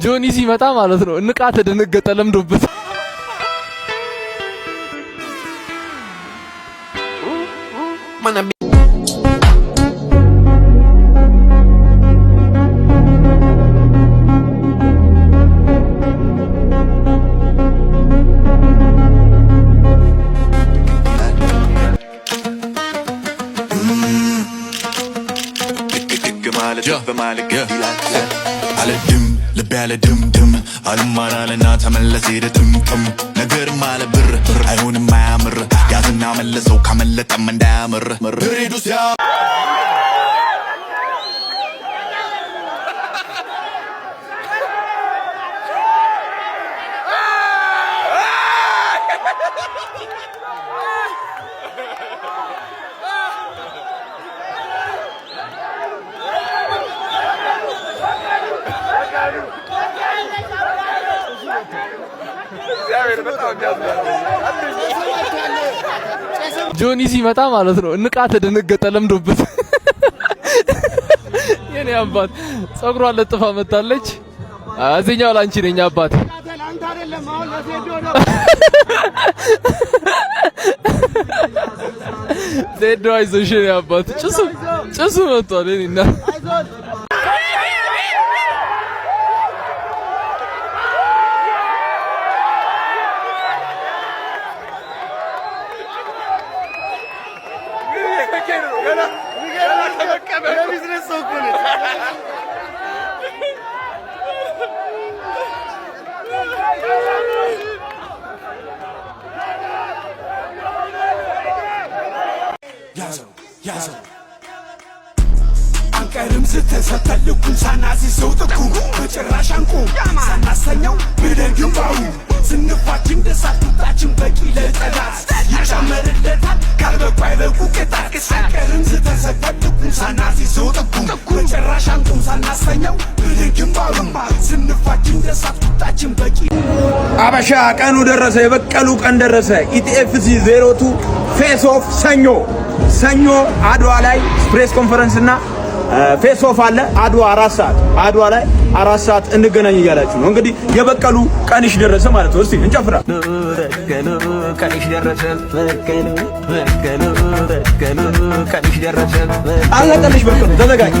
ጆኒ ሲመጣ ማለት ነው ንቃተ ደነገጠ ለምዶበት። አለ ድም ልብ ያለ ድም ድም አልማራልና ተመለሰ ሄደ ጥምጥም ነገርም አለ ብር አይሆንም አያምር ያዝና መለሰው ካመለጠም እንዳያምር ድሬዱ ሲያ ጆኒ ሲመጣ ማለት ነው ንቃተ ደነገጠ ለምዶበት። የኔ አባት ጸጉሯን ለጥፋ መታለች። እዚህኛው ላንቺ ነኝ አባት። ዜዶ አይዞሽ የኔ አባት፣ ጭሱ ጭሱ መጥቷል የኔ እናት። ያዘው ያዘው አንቀርም ስተሰተን ልኩን ሳናስይዘው ጥጉ በጭራሽ አንቁም ሳናሰኘው ብለን ግንባሩ ስንፋችን እንደሳት ቁጣችን በቂ ለጠላት ይጨመርለታል ካልበቁ አይበቁ ቅጣት። አንቀርም ስተሰተን ልኩን ሳናስይዘው ጥጉ በጭራሽ አንቁም ሳናሰኘው ብለን ግንባሩ ስንፋችን እንደሳት ቁጣችን በቂ። አበሻ ቀኑ ደረሰ። የበቀሉ ቀን ደረሰ። ETFC 02 face off ሰኞ ሰኞ አድዋ ላይ press conference እና face off አለ። አድዋ 4 ሰዓት፣ አድዋ ላይ 4 ሰዓት እንገናኝ እያላችሁ ነው። እንግዲህ የበቀሉ ቀንሽ ደረሰ ማለት ነው። እስቲ እንጨፍራ። በቀሉ ቀንሽ ደረሰ፣ በቀሉ በቀሉ በቀሉ ቀንሽ ደረሰ። አለቀልሽ በቀሉ፣ ተዘጋጅ።